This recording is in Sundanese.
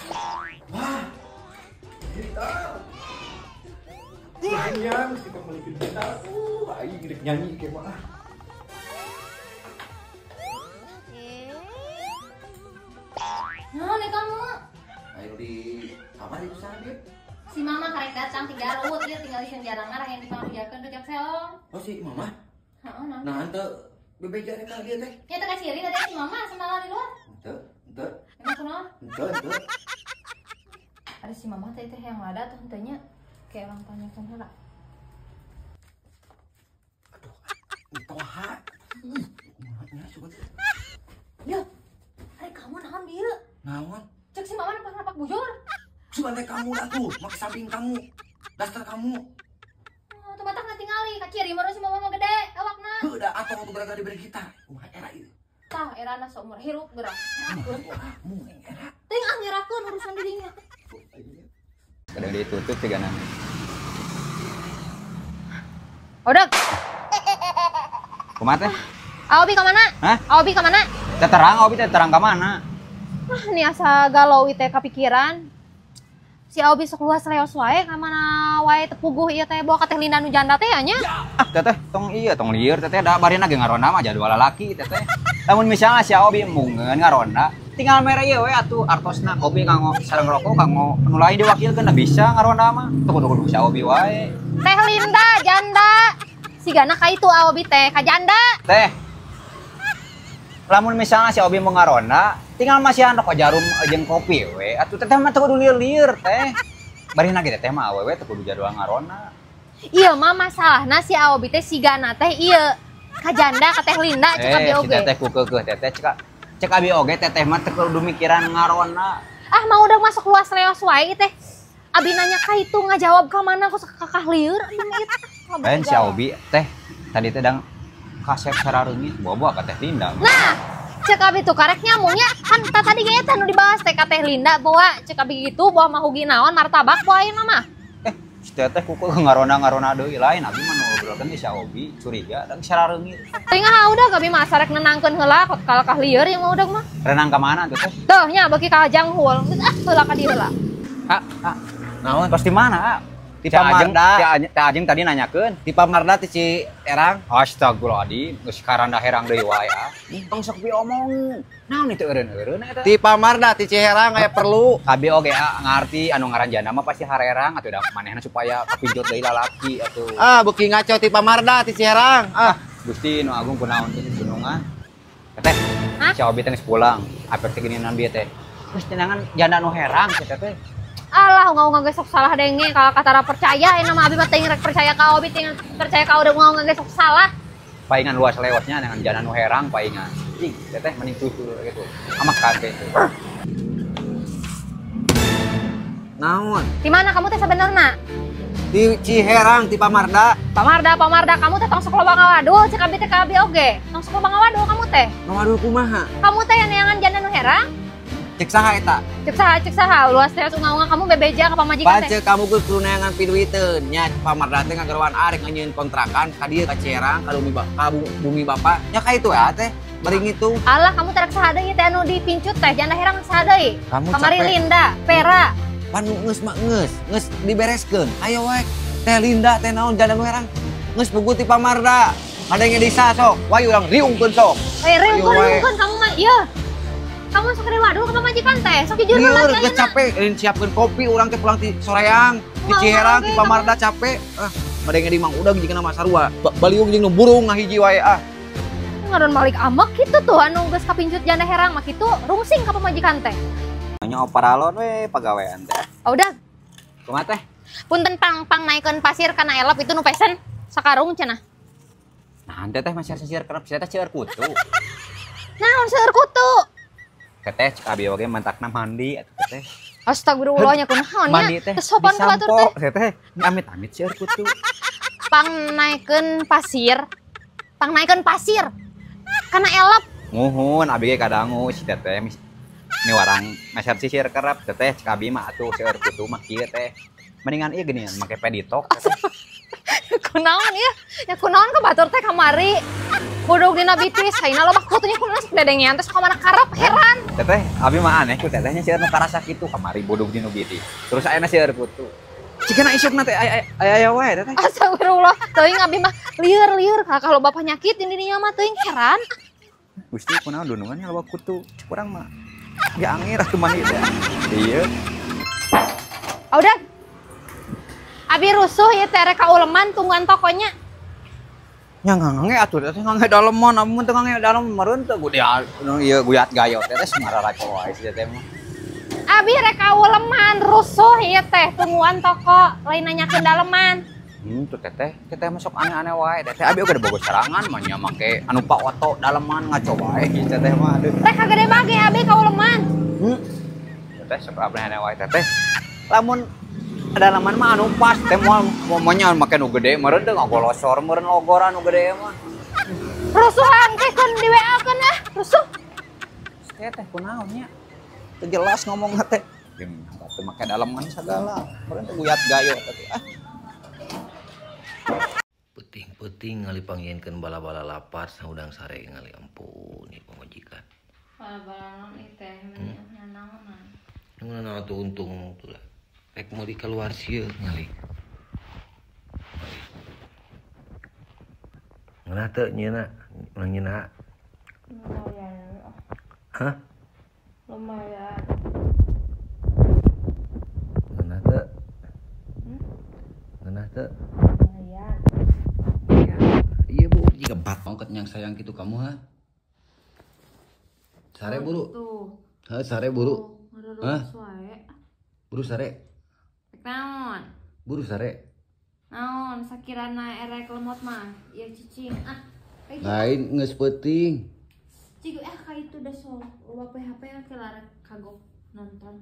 Wah, gitar. Iya, mesti kembali gitar. Aing rek nyanyi ke mah. Nah, nih kamu. Ayo di kamar itu saja. Si mama karek datang ti Garut, dia tinggal di senjarana yang dipanggilkeun teh seong. Oh, si mama? Heeh, nah. Nah, henteu bebeja rek ka dieu teh. Ya teh kasih teh si mama sendala di luar. Henteu, henteu. Emang kunaon? Henteu, henteu. Ada si mama teh teh yang lada tuh henteu nya kayak orang tanyakeun heula. Aduh, toha. Nya sugan. Ya. Ari kamu naon dieu? Naon? Cek si mama napak-napak bujur. Sugan teh kamu lah tuh, make samping kamu, daster kamu. Oh, tuh batak ngatingali, kaciri baru si mama mah gede awakna. Heuh da atuh tuh gara-gara diberi gitar. Kumaha era ieu? Tah erana seumur hirup geura. Mu era. Teuing ah ngerakeun urusan dirinya. Kadang ditutup cigana. Udah. Kumaha teh? Aobi ka mana? Hah? Aobi ka mana? Teh terang, Aobi teh terang ka mana? Ah, ini asa galau teh kapikiran. Si Aobi sok luas leos wae ka mana wae tepuguh ieu teh bawa ka Teh Linda nu janda teh nya. Ah, teteh tong iya tong lieur teteh da barina ge ngaronda mah jadwal lalaki teteh. Lamun misalnya si Aobi embungeun ngaronda, tinggal mere ieu we atuh artosna kopi kanggo sareng rokok kanggo nu lain diwakilkeun da bisa ngaronda mah. Teu kudu-kudu si Aobi wae. Teh Linda janda. Sigana ka itu Aobi teh ka janda. Teh. Lamun misalnya si Obi mau ngaronda, tinggal masihan rokok jarum jeung kopi we. Atuh teteh mah teu kudu lieur-lieur teh. Barina ge teteh mah awewe teu kudu jadwal ngaronda. Ieu mah masalahna si Aobi teh sigana teh ieu ka janda ka Teh Linda cek abi oge. Si teteh ku keukeuh teteh cek abi oge teteh mah teu kudu mikiran ngaronda. Ah mau udah masuk luas leos wae teh. Abi nanya ka itu ngajawab ka mana ku kakah lieur abi mah ieu. Lain si Obi teh tadi teh dang kasep sarareungit bobo ka Teh Linda. Nah, cek abi tuh karek nyambungnya kan tadi ge eta nu dibahas teh ka Teh Linda bawa cek abi gitu bawa mahugi naon martabak bawa ayeuna mah. Si teteh kuku ngarona-ngarona deui lain abi mah nu ngobrolkeun si Obi curiga dang sarareungit. Teuing ah udah abi mah sarek nenangkeun heula kalakah lieur ieu mah udah mah. Renang ka mana tuh teh? Tuh nya beuki ka janghul. Geus ah heula ka dieu heula. Ah, ah. Naon? Pasti mana, ah? Di Pamarda. Teh Ajeng tadi nanyakeun. Di Pamarda ti Cierang. Astagfirullahaladzim, geus karanda herang deui wae ah. Tong sok diomong. Naon itu eureun-eureun eta? Di Pamarda ti Ciherang aya perlu. Abi oge ngarti anu ngaran janda mah pasti harerang atuh da manehna supaya kapinjot deui lalaki atuh. Ah, beuki ngaco ti Pamarda ti Ciherang. Ah, Gusti nu agung kunaon teh gunungan. Teteh, si Obi teh geus pulang. Apek teh geuningan bieu teh. Geus tenangan janda nu herang teh teh. Alah, unga-unga ge sok salah denge kalau katara percaya ayeuna mah abi mah teuing rek percaya ka Obi teuing percaya ka udah unga-unga ge sok salah. Paingan luas lewatnya dengan janda nu herang paingan. Ih, teteh mending tutur gitu. Amak kape itu. Naon? Di mana kamu teh sebenarnya? Di Ciherang, di Pamarda. Pamarda, Pamarda, kamu teh tong sok loba ngawadul, cek abi teh ka abi oge. Tong sok loba ngawadul kamu teh. Ngawadul kumaha? Kamu teh yang neangan janda nu herang? Cek saha eta? Cek saha, luas teh unga-unga kamu bebeja ka pamajikan teh. Pace kamu geus kudu neangan piduiteun. Nya Pamarda teh ngageroan arek nganyieun kontrakan ka dieu ka Ciherang, ka bumi bapak. Nya ka itu ya teh, bari ngitung. Alah, kamu teh rek saha deui teh anu dipincut teh, janda herang saha deui? Kamari Linda, Pera. Pan geus mah geus, geus dibereskeun. Ayo wae, Teh Linda teh naon janda nu herang. Geus puguh ti Pamarda. Kadenge disa sok, wae urang riungkeun sok. Eh, riungkeun kamu mah ieu. Kamu sok riwadul ke pamajikan teh, sok jujur heula teh. Geus capek, eureun siapkeun kopi urang teh pulang ti Soreang, ti Ciherang, ti Pamarda capek. Ah, madenge di Mang Udang jeung nama sarua. Baliung jeung nu burung ngahiji wae ah. Ngaron balik amek kitu tuh anu geus kapincut janda herang mah kitu rungsing ka pamajikan teh. Nya oparalon we pagawean teh. Oh, udah. Kumaha teh? Punten pang-pang naikeun pasir kana elep itu nu pesen sakarung cenah. Nah, teteh masih sisir kerep sia teh seueur kutu. Naon seueur kutu? Teteh cek abi oge mantakna mandi atuh teteh. Astagfirullah nya kunaon nya. Teh sopan ka batur teh. Teteh amit-amit seueur kutu. Pang naikeun pasir. Pang naikeun pasir. Kana elep. Muhun abi ge kadangu si teteh ni warang meser sisir kerep teteh cek abi mah atuh seueur kutu mah kieu teh. Mendingan ieu geuningan make peditok teteh. Kunaon ieu? Ya kunaon ke batur teh kamari. Budug dina bitis, ayeuna loba kutunya kunaon sok dedengean teh sok mana karep heran. Teteh, abi mah aneh ku tetehnya seueur nu karasa kitu kamari budug dina bitis. Terus ayeuna seueur kutu. Cigana isukna teh aya aya wae teteh. Astagfirullah, teuing abi mah lieur-lieur kalau bapak nyakit di dinya mah teuing heran. Gusti kunaon dunungan loba kutu. Cek urang mah ge angir atuh mandi teh. Iya. Ah, udah. Abi rusuh ieu teh rek ka uleman tungguan tokonya. Nya ngange atuh teh ngange daleman, amun teu ngange dalem meureun teu guyat ieu guyat gayot teh mararaco wae si teteh mah. Abi rek ka uleman rusuh ieu teh tungguan toko lain nanyakeun daleman. Tuh teteh, teteh masuk aneh-aneh wae. Teteh abi oge bogo serangan mah nya make anu pak oto daleman ngaco wae kieu teteh mah aduh. Rek ka gede bage abi ka uleman. Teteh sok aneh-aneh wae teteh. Lamun dalaman mah anu pas teh moal momonya make nu gede meureun teu ngagolosor meureun logoran nu gede mah. Rusuhan teh keun di WA keun ah, rusuh. Teteh kunaon nya? Teu jelas ngomongna teh. Jeung teu make daleman sagala. Meureun teh guyat gayo teh ah. Peuting-peuting ngali pangieunkeun bala-bala lapar saudang sare ngali ampun ieu pamajikan. Bala-bala naon ieu teh? Naonan? Naon atuh untung tuh lah. Rek meuli keluar sieun ngali. Ngeunah teu nyeuna? Nyeuna. Lumayan. Hah? Lumayan. Ngeunah teu? Ngeunah teu? Lumayan. Iya bu, jika batongket yang sayang gitu kamu ha? Sare buru. Hah, sare buru. Hah? Buru sare. Naon? Buru sare. Naon sakirana erek lemot mah, ieu cicing ah. Lain geus peuting. Cik ka itu da sok loba PHP kelar kagok nonton.